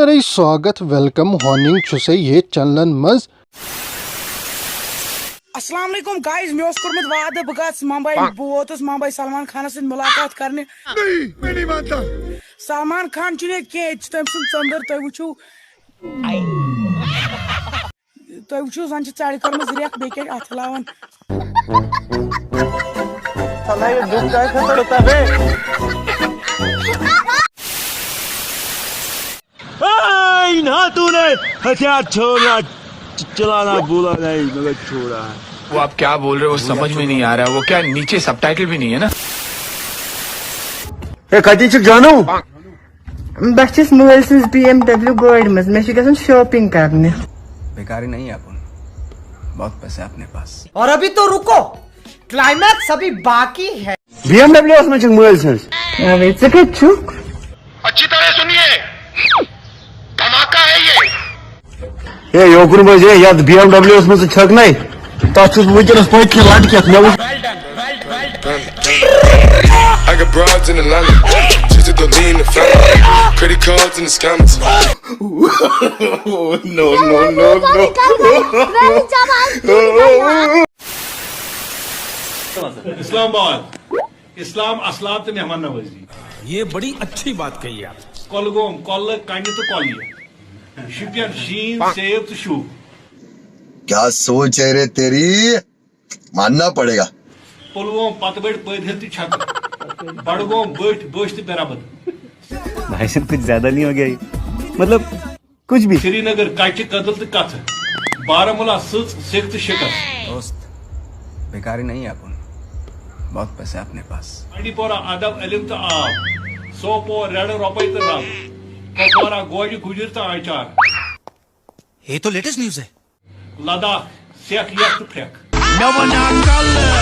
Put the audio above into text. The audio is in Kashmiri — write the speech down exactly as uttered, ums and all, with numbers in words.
سٲرے سواگت، ویلکم، ہوننگ چھُسے یتھ چینلن منٛز۔ السلام علیکم گائز، مےٚ اوس کوٚرمُت وعدٕ بہٕ گژھٕ ممبئی، بہٕ ووتُس ممبئی سلمان خانس سۭتۍ ملاقات کرنہِ۔ نہیں، میں نہیں مانتا۔ سلمان خان چھُنہٕ ییٚتہِ کینٛہہ، ییٚتہِ چھُ تٔمۍ سُنٛد ژٔنٛدٕر، تُہۍ وٕچھِو۔ تُہۍ وٕچھِو، زَن چھِ ژَرِ کٔرمٕژ ریٚکھ، بیٚیہِ کیٛاہ چھِ اَتھ ہلاوان؟ साला, ये दुख का ऐसा पड़ता है? ए, इन्हा तूने हथियार छोड़ना, च-, चलाना बोला नहीं, मगर छोड़ा है। वो आप क्या बोल रहे हो, वो समझ में नहीं आ रहा है। वो क्या, नीचे सबटाइटल भी नहीं है ना? ہے، کَتہِ چھُکھ جانو؟ بہٕ چھَس مٲلۍ سٕنٛز بی ایم ڈبلیو گٲڑۍ منٛز، مےٚ چھِ گژھُن شاپِنٛگ کرنہِ۔ बेकारी नहीं है अपन, बहुत पैसा है अपने पास। और अभी तो रुको, क्लाइमैक्स अभी बाकी है। بی ایم ڈبلیو یس منٛز چھَکھ مٲلۍ سٕنٛز؟ اوے، ژٕ کَتہِ چھُکھ؟ अच्छी तरह सुनिए, धमाका है ये। ہے، یوکُن بٲزِ، ہے، یَتھ بی ایم ڈبلیو یس منٛز ژٕ چھَکھ نَے، تَتھ چھُس بہٕ وٕنکیٚنَس پٔتۍ کِنۍ لٹکِتھ۔ مےٚ وٕچھ I got broads in Atlanta. Just to lean the family. Credit cards and the scammers. No, no, no, no. اسلام آباد، اسلام، اسلام تہٕ مہمان نوٲزی۔ یہ بڑی اچھی بات کہی آپ۔ کۄلگوم، کۄلہٕ، کنہِ تہٕ کۄلہِ۔ شُپین، شیٖن، سیب تہٕ شوٗب۔ کیا سوچ ہے رے تیری؟ ماننا پڑے گا۔ پلووم، پتہٕ بٔڑۍ، پٔدۍ ہیٚتھ تہٕ چھکہٕ۔ بڈگوم، بٔٹھۍ، بٔٹھۍ تہٕ بیرابد۔ بھائی صاحب، کچھ زیادہ نہیں ہو گیا یہ؟ مطلب، کچھ بھی۔ سرینگر، کچہِ، کدل تہٕ کتھٕ۔ بارہمولہ، سٕژ، سِکھ تہٕ شِکس۔ दोस्त, बेकारी नहीं है अपन, बहुत पैसा है अपने पास। بانڈی پورہ، ادب، علم تہٕ آب۔ سوپور، رٮ۪ڈٕ، رۄپے تہٕ رب۔ کپوارہ، گوجہِ، گُجِر تہٕ آنچار۔ یہ تو لیٹسٹ نیوز ہے۔ لداخ، سیکھ، یکھ تہٕ پھرٛکھ۔ مےٚ وَنیٛا کَلہٕ،